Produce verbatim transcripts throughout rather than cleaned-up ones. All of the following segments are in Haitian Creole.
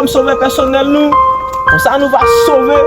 Kòm sovè pèsonèl nou, konsa nou va sove.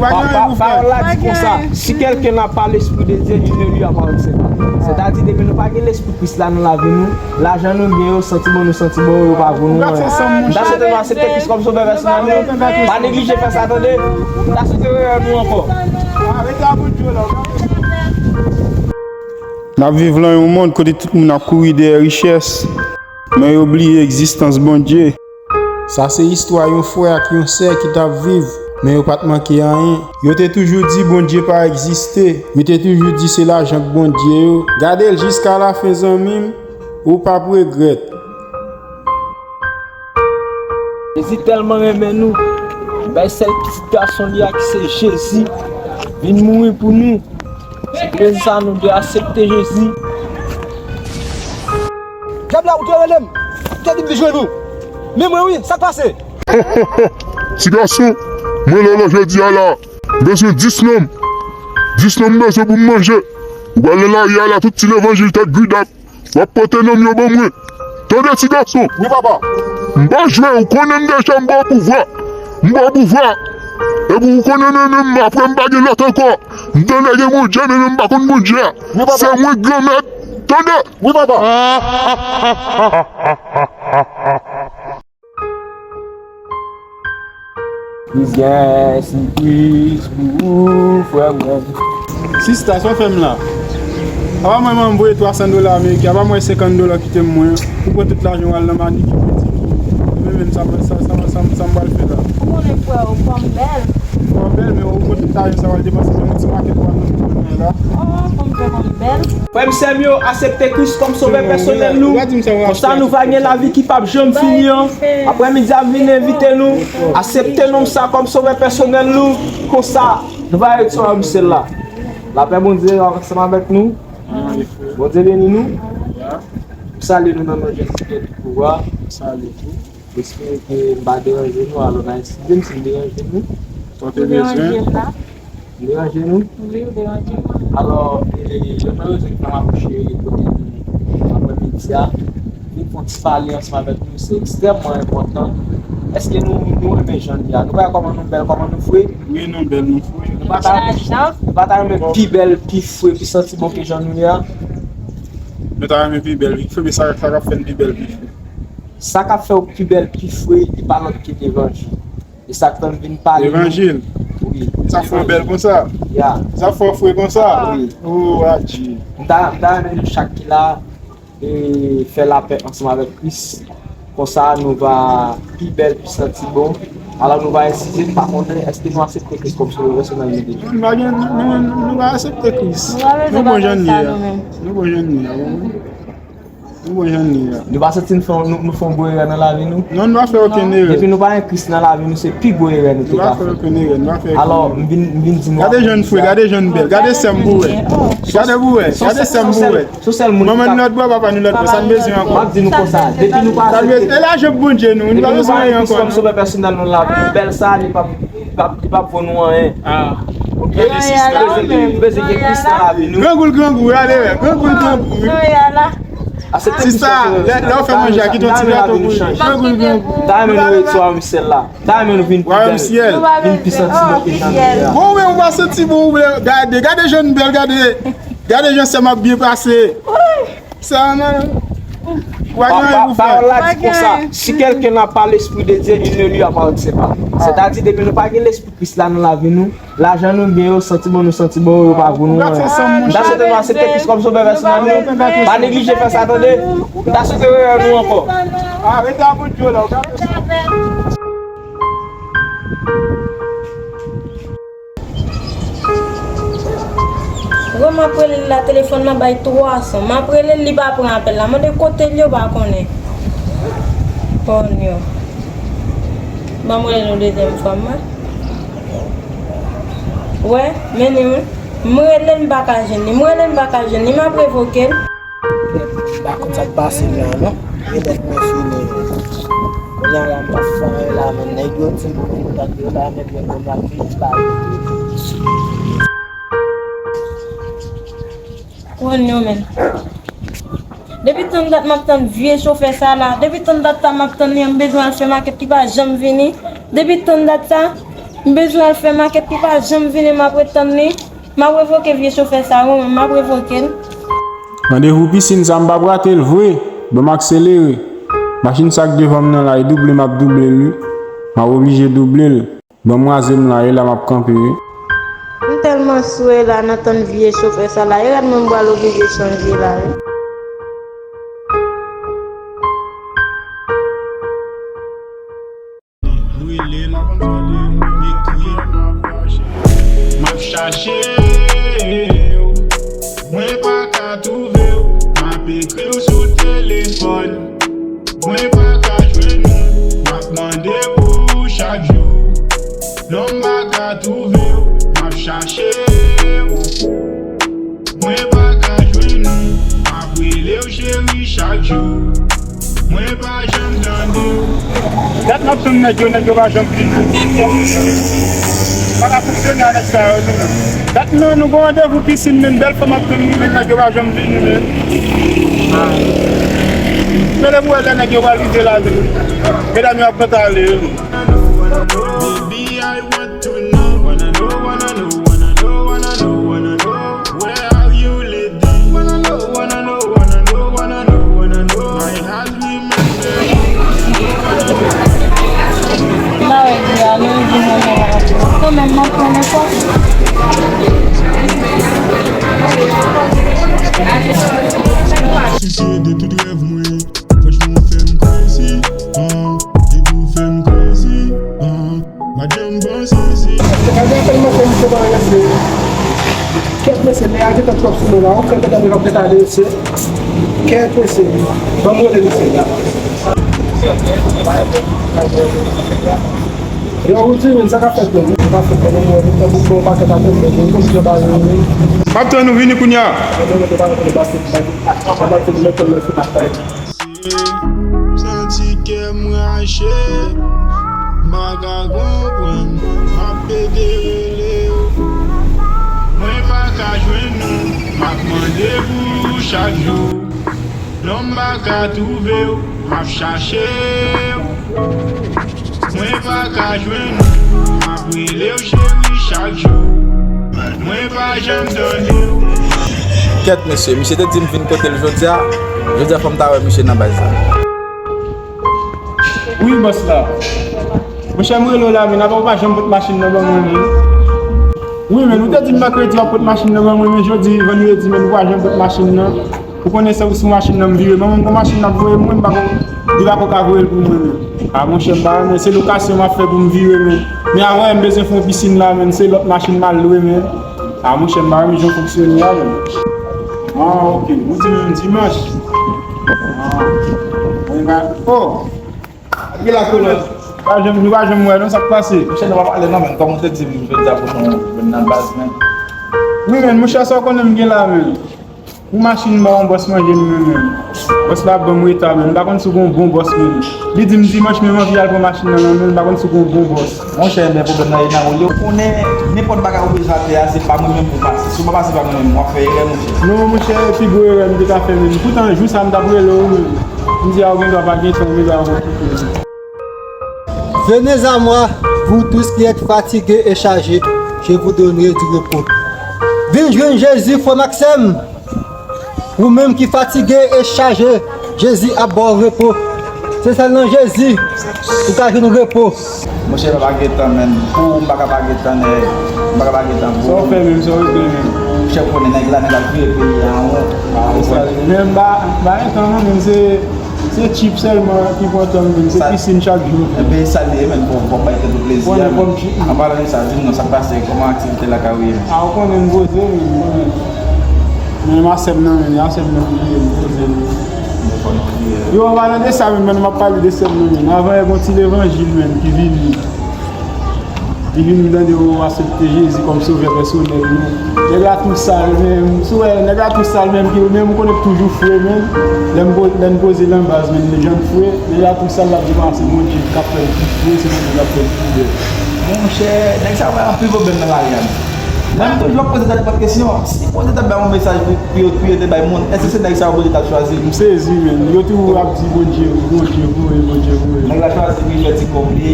Pa- pa- Pawòl la di konsa, si quelqu'un n'a pas l'esprit de Dieu, il ne lui appartient pas. Sètadi, depi nou pa gen lespri Kris la nan lavi nou, lajan nou gen yo, santiman nou santiman yo, yo pa vo nou anyen. M ta swete nou aksepte Kris kòm sovè pèsonèl nou. Pa neglije fè sa, tande. M ta swete rewè nou ankò. N ap viv lan yon mond kote tout moun ap kouri dèyè richès, men yo bliye egzistans Bondye. Sa se istwa yon frè ak yon sè ki t ap viv, men yo pa t manke anyen. Yo te toujou di Bondye pa egziste. Yo te toujou di se lajan k Bondye yo. Gade l jiska lafen, zanmi m, ou p ap regrèt. Jezi tèlman renmen nou, li bay sèl pitit gason li a ki se Jezi vin mouri pou nou. Se pou rezon sa nou dwe aksepte Jezi. Dyab la, ou te rele m, ou te di m vin jwenn ou. Men mwen wi, sa k pase? Ti gason, mwen la la jodi a la. M bezwen dis nonm. Dis nonm m bezwen pou m manje. Ou pral nan lari a la, tout ti levanjil tèt gridap. W ap pote nonm yo ban mwen. Tande ti gason. Wi, papa. M pa jwe, ou konnen m deja m ba w pouvwa. M ba w pouvwa. Epi ou konnen men menm apre m pa gen lòt ankò. M tande gen Bondye, men menm m pa konn Bondye a. Wi, papa. Se mwen granmèt. Tande. Wi, papa. Plis gen sipwiz pou ou, frè mwen. Sista, sa w fè m la? Apa mwen, mwen voye twa san dola ameriken, apa mwen senkant dola kite m mwen, ou pran tout lajan w al nan manikè, pedikè. Mwen menm, sa, sa, sa, sa, sa m pral fè la? Ou konnen frè, ou fanm bèl. Fanm bèl, men ou pran tout lajan sa w al depanse nan yon ti makèt w al nan tout mwen la. Oh, fanm bèl, fanm bèl. Frè m, sè m yo, aksepte Kris kòm sovè pèsonèl nou. Konsa nou va gen lavi ki p ap janm fini an. Aprèmidi a, m vin envite nou. Aksepte nonm sa kòm sovè pèsonèl nou. Konsa, nou va ret sou ansanm la. Lapè Bondye ansanm avèk nou. Bondye beni nou. M salye nou nan non Jezi ki gen tout pouvwa. Espere ke m pa deranje nou, alò n a eskize m si m deranje nou. Sa w te bezwen? M deranje nou? Wi, ou deranje m. Alò, e, yon nan rezon ki fè m apwoche kote nou aprèmidi a, vin fè yon ti pale ansanm avèk nou, se ekstrèmman enpòtan. Èske nou, nou renmen jan nou ye a? Nou pa wè kòman nou bèl, kòman nou fre? Wi, nou bèl, nou fre. Nou pa ta, nou pa ta renmen pi bèl, pi fre, pi santi bon ke jan nou ye a? Nou ta renmen pi bèl, pi fre, men sa, sa k ap fè n pi bèl, pi fre? Sa k ap fè w pi bèl, pi fre, li pa lòt ke levanjil. E sa k fè m vin pale nou. Levanjil? Wi. Sa fè w bèl konsa? Ya. Sa fè w fre konsa? Wi. O, adje. M ta, m ta renmen nou chak ki la, e, fè lapè ansanm avèk Kris. Konsa, nou va pi bèl, pi santi bon. Alò, nou va ensize, m pa konnen, èske nou aksepte Kris kòm sovè pèsonèl nou deja? Nou pa gen, nou, nou, nou pa aksepte Kris. Nou bon jan nou ye a. Nou bon jan nou ye a. Nou bon jan nou ye a. Nou pa santi nou fè, nou, nou fè yon gwo erè nan lavi nou? Non, nou pa fè okenn erè. Depi nou pa gen Kris nan lavi nou, se pi gwo erè nou te ka fè. Nou pa fè okenn erè, nou pa fè okenn erè. Alò, m vin, m vin di nou. Gade jan n fre, gade jan n bèl, gade sè m pou wè. Gade pou wè, gade sè m pou wè. Se yon sèl moun ki ka. Manman nou lòt bò, papa nou lòt bò, sa n bezwen ankò? M ap di nou konsa, depi nou pa aksepte. E lajan pou Bondye nou, nou pa bezwen anyen ankò. Depi nou pa aksepte Kris kòm sovè pèsonèl nou la, bèl sa, li p ap, li p ap, li p ap vo nou anyen. Ah. Oke? Gade sista. Nou bezwen gen, nou bezwen gen Kris nan lavi nou. Grangou l grangou, ale wè. Grangou l grangou, wi. Aksepte Kris kòm sovè pèsonèl. Sista, lè, lè w fè manje a, kite yon ti gato pou li. Grangou l grangou. M ta renmen nou ret sou wayòm syèl la. M ta renmen nou vin pi bèl. Wayòm syèl. Vin pi santi nou ke jan nou ye a. Bon, men ou pa santi bon, ou vle gade, gade jan n bèl, gade, gade jan sè m ap byen pase. Sa, nan. Ou pa gen anyen pou fè. Pawòl la di konsa, si quelqu'un n'a pas l'esprit de Dieu, il ne lui appartient pas. Sètadi, depi nou pa gen lespri Kris la nan lavi nou, lajan nou gen yo, santiman nou santiman yo, yo pa vo nou anyen. M ta swete nou aksepte Kris kòm sovè pèsonèl nou. Pa neglije fè sa, tande. M ta swete rewè nou ankò. Ah, rete a bout dlo la, ou ka fè sa. Gwo, m ap rele l la, telefòn nan bay twa son. M ap rele l, li pa pran apèl la. Mande kote l ye, ou pa konnen. Pònyo. M Ban m rele l yon dezyèm fwa, mwen. Wè, men li, wi. M rele l, m pa ka jwenn li. M rele l, m pa ka jwenn li. M ap revoke l. M pa konn sa k pase m la, non. Genlè mwen fini. Kounye a la, m pa fè anyen la, men nèg yo di m pou m kontakte yo la, men mwen menm la, m vin pa. Konn yo menm. Depi tann dat m ap tann vye chofè sa la. Depi tann dat sa m ap tann li, m bezwen al fè makèt li pa janm vini. Depi tann dat sa, m bezwen al fè makèt li pa janm vini, m ap ret tann li. M ap revoke vye chofè sa, wi, m ap revoke l. Randevou pisin sa m p ap rate l vre. Ban m akselere. Machin sa k devan m nan la, e double m ap double l, wi. M ap oblije double l. Ban m raze m la, e la m ap kanpe, wi. M tèlman sou e la nan tann vye chofè sa la, e rad mwen m pral oblije chanje la, wi. Brele l, m ap chache w, mwen pa ka twouve w, m ap ekri w sou telefòn. Mwen pa ka jwenn ou, m ap mande pou ou chak jou. Non m pa ka twouve w, m ap chache w. Mwen pa ka jwenn ou, m ap rele w cheri chak jou. Mwen pa janm tande w. Dat m ap tann nèg yo, nèg yo pa janm vini. Pa ka fonksyone a nèg sa yo, non. Dat nou, nou gon randevou pisin, men bèl fanm ap tann nou, men nèg yo pa janm vini, men. Ah. Men lè m wè lè nèg yo pral rive la, medam yo ap kontan ale, wi. Baby, I want to know, wanna know, wanna know, wanna know, wanna know, wanna know, where are you leading? Wanna know, wanna know, wanna know, wanna know, wanna know, my heart remember. Ba wè di a, nou di mwen mwen kanmenm m ap pran nenpòt. Sisye de tout rèv mwen. Franchman, ou fè m crazy, ah, epi ou fè m crazy, ah, m pa t janm panse si. Se pa gen tèlman fè misye pa rete. Kèt mesye, nèg la gentan twòp sou mwen la, ou fè gentan li ap gentan ale mesye. Kèt mesye, ban m rele misye la. Yo, ou di, men sa ka fèt menm, sa ka fèt menm, mwen, mwen, mwen, mwen, pa fèt atè, mwen, mwen, mwen, mwen, mwen, mwen. M ap tann ou vini kounye a. Santi kè m rache, m pa ka konprann, m ap pede rele w. Mwen pa ka jwenn ou, m ap mande pou ou chak jou. Non m pa ka twouve w, m ap chache w. Mwen pa ka jwenn ou, m ap rele w cheri chak jou. Mwen pa janm tande w. Kèt mesye, misye te di m vin kote l jodi a. Jodi a fò m ta wè misye nan baz la. Wi, bòs la. Monchè, m rele w la, men apa w pa janm pot machin nan ban mwen, men. Wi, men ou te di m mèkredi w ap pot machin nan ban mwen, men jodi vandredi, men ou pa janm pot machin nan. Ou konnen se sou machin nan m vire. Manman m gon machin l ap voye m, mwen m pa ko, li pa ko ka voye l pou mwen menm. A monchè, m pa renmen, se lokasyon m ap fè pou m vire, men. Men avè m bezwen fè yon pisin la, men se lòt machin m al lwe, men. A monchè, m pa renmen jan w fonksyone a, men. Ah, ok. Ou di menm dimanch. Ah. Mwen pa, oh. Ki la kolòt? Pa janm, nou pa janm wè non, sa k pase? Monchè, nou pa pale non, men kòm ou te di m jodi a pou nou vin nan baz, men. Wi, men, monchè, sa w konnen m gen la, men. Yon machin m ba yon bòs manje m, men, men. Bòs la ap ban m reta, men. M pa konn si w gon bon bòs, men. Li di m dimanch, men m anvi al pran machin nan nan men l, m pa konn si w gon bon bòs. Monchè, men pwoblèm nan e nan ou li. Ou konnen, nenpòt bagay ou bezwen atè a, se pa mwen menm pou pase. Si w pa pase pa mwen menm, w ap fè erè, monchè. Non, monchè, pi gwo erè m te ka fè menm. Poutan, jou sa m t ap rele w menm. M di a, ou gen dwa pa gen tan, ou gen dwa okipe. Venez à moi, vous tous qui êtes fatigués et chargés, je vous donnerai du repos. Vin jwenn Jezi, frè m ak sè m. Ou menm ki fatige e chaje, Jezi ap ba w repo. Se sèl nan Jezi ou ka jwenn repo. Monchè, m pa ka pa gen tan, menn. Pou ou, m pa ka pa gen tan, nèg. M pa ka pa gen tan pou ou. Sa w fè menm, sa w regle menm. Monchè, ou konnen nèg la, nèg la vire peyi a, ou. Ah, ou sa, men m pa, m pa gen tan, non, menm se, se chip sèlman ki pran tan m, menm se pisin chak jou. Ebyen, sa l ye, menn, bon, bon, bay tèt ou plezi a, menn. An palan de sa, di m non, sa k pase, kòman aktivite lakay ou ye, menn? Ah, ou konnen m poze, menn, ou konnen. Men m a sè m nan, menn, a sè m nan, m poze, menn. Yo, an palan de sa menm, menm m ap pale de sè m nan menm. Avan yè, gon ti levanjil menm ki vini. Li vin, m tande yo aksepte Jezi kòm sovè pèsonèl nou. Nèg la tou sal menm. Si w wè nèg la tou sal menm, ki menm ou konnen toujou fre menm. Lè m po-, lè n poze nan baz menm, li janm fre. Nèg la tou sal, l ap di, "Ah, se Bondye k ap fè l pi fre, se Bondye k ap fè l pi bèl." Monchè, nèg sa yo bay anpil pwoblèm nan lari a. Mwen, m toujou ap poze tèt mwen kesyon, si Bondye t ap bay yon mesaj pou, pou yo, pou yo te bay moun, èske se nèg sa yo Bondye t ap chwazi? M sezi, menm. Yo toujou ap di, "Bondye, Bondye voye, Bondye voye." Nèg la chwazi pou li fè ti kòb li,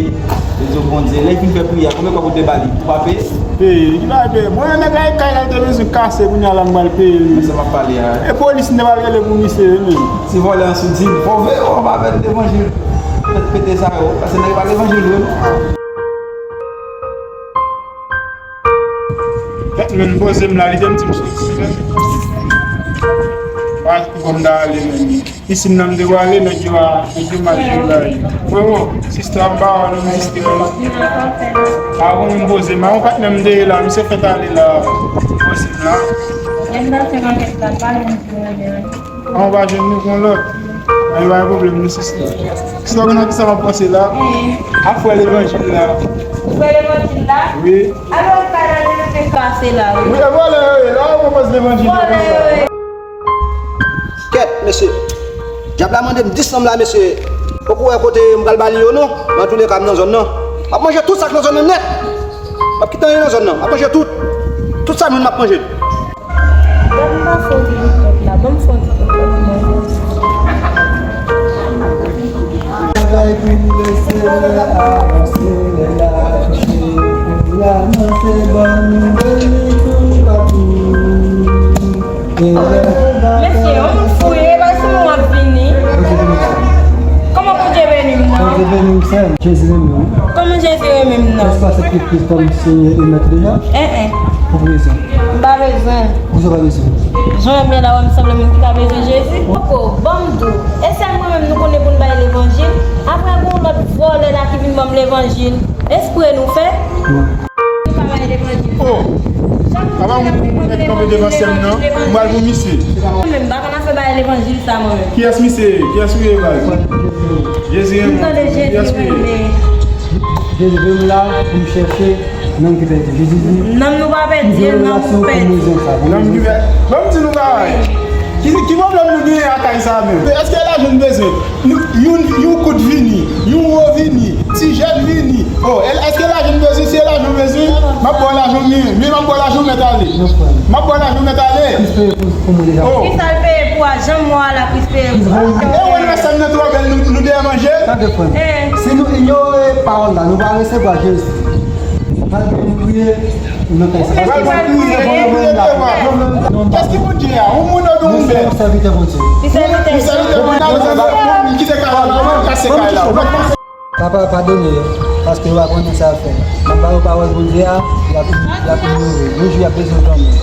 li di, "Bondye, lè l fin fè priyè a, konbyen kòb ou te ba li? Ou pa peye?" Peye, li pa peye. Bon, nèg la, e kay la, l te bezwen kase, kounye a la, m pral peye li. Men sa m ap pale a. E polis, m te pral rele pou misye, wi, menm. Ti vòlè an soudin, fò w veye w anba avèk levanjil. Tèt pete sa yo, paske nèg pa levanjil vre, non. Gèt, menm poze m la, li te m di m soti. Pa kòm ta ale menm. Isit nan m te prale, nèg yo a, nèg yo mal jwe la. Frero, sista ap ba w nan m distri. Avan menm poze m, a yon patnè m te ye la, misye fèt ale la. Poze m la. Lè m pase nan kèk la, pa yon pwoblèm. An, w pa jwenn nou kon lòt. An, pa gen pwoblèm, nou sista. Sista, w konn kisa m ap panse la? A frè levanjil la. Frè levanjil la? Wi. Alò, w pa nan levanjil kase la, wi. Wi, e vòlè yo ye la, ou konpoz levanjil yo konsa. Vòlè yo ye. Kèt, mesye. Dyab la mande m dis nonm la, mesye. Poko wè kote m pral ba li yo, non. Men antouleka, m nan zòn nan. M ap manje tout sa k nan zòn nan nèt. M ap kite anyen nan zòn nan. M ap manje tout. Tout sa m jwenn, m ap manje. Ban m pase yon ti bout tèt la, ban m fè yon ti bout tèt mwen. Travay pou n lese lè avanse, lè la kouche, pou n avanse, ban nou beni toupatou. Mesye, yon moun fou ye, pa sou moun w ap vini. Kòman Bondye beni m nan? Bondye beni m, sè m. Jezi renmen w. Kòman Jezi renmen m nan? Èske w aksepte Kris kòm Senyè e Mèt deja? En, en. Ou pa bezwen? M pa bezwen. Poukisa w pa bezwen? Jan w wè m ye la, w wè m sanble moun ki pa bezwen Jezi? Poko, ban m di w. E sèl mwen menm nou konnen pou n bay levanjil? Apre gon lòt vòlè la ki vin ban m levanjil. Espre nou fè? Non. Nou pa bay levanjil. Oh! Apa moun nèg kanpe devan sè m nan? M pral pou misye. Mwen menm, m pa konn afè bay levanjil sa, mwen menm. Kiyès misye ye? Kiyès ou ye, baz? Jezi renmen w. M tande Jezi renmen. Jezi voye m la pou m chèche nanm ki pèdi. Jezi di, nanm nou pa pèdi, e nanm ou pèdi. Nanm ki pèdi. Ban m di nou bagay. Ki, ki pwoblèm nou genyen ak kay sa menm? Èske lajan n bezwen? Nou, youn, youn kout vini, youn wo vini, ti jèn vini. Oh, èl-, èske lajan n bezwen? Si se lajan w bezwen, m ap ba w lajan w genyen. Men m ap ba w lajan w mèt ale. M ap ba w lajan w mèt ale. Kris peye pou, pou mwen deja. Oh. Kisa l peye pou a? Janm wè a la, Kris peye pou. E wè nan sèn nan twò bèl, nou, nou dèyè manje. Tande, frè m. Eh. Si nou inyore pawòl la, nou pa resevwa Jezi. Malgre nou kriye, nou nan kay sa. Malgre nou kriye, nou kriye devan. Kiyès ki Bondye a? Yon moun oubyen yon bèt? Nou se yon sèvitè Bondye. Li sèvitè Bondye. Yon sèvitè Bondye. Kite kay la, ou mèt kase kay la. Papa, padone yo, paske yo pa konnen sa y ap fè. M ap ba yo pawòl Bondye a, y ap, y ap inyore. Yon jou, y ap bezwen w kanmenm.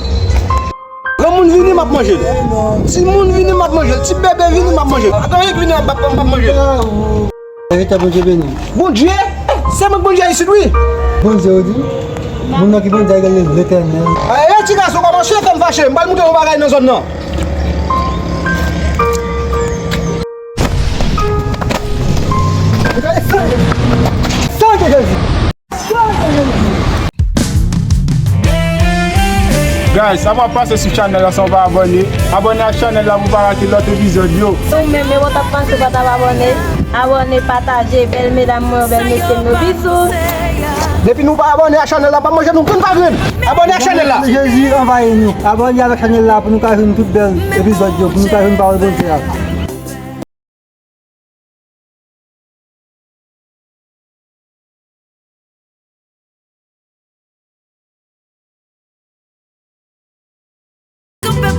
Granmoun vini, m ap manje l. Timoun vini, m ap manje l. Ti bebe vini, m ap manje l. Ata yon vini, m ap, m ap manje l. Sèvitè, Bondye beni w. Bondye? Se mwen k Bondye isit, wi. Bondye, ou di? Moun nan ki Bondye a, rele Letènèl. Ey, ti gason, kòmanse fè m fache. M pral montre yon bagay nan zòn nan. Santi Jezi. Guys, sa pral pase sou chanèl la san w pa abòne. Abòne ak chanèl la pou w pa rate lòt epizòd yo. Si w menm e w t ap panse w pa t ap abòne, abòne, pataje, bèl medam mwen yo, bèl mesye m yo, bizou. Depi nou pa abòne ak chanèl la, pa manje nou grenn pa grenn. Abòne ak chanèl la. Jezi anvayi nou. Abòne avèk chanèl la pou nou ka jwenn tout bèl epizòd yo, pou nou ka jwenn pawòl Bondye a.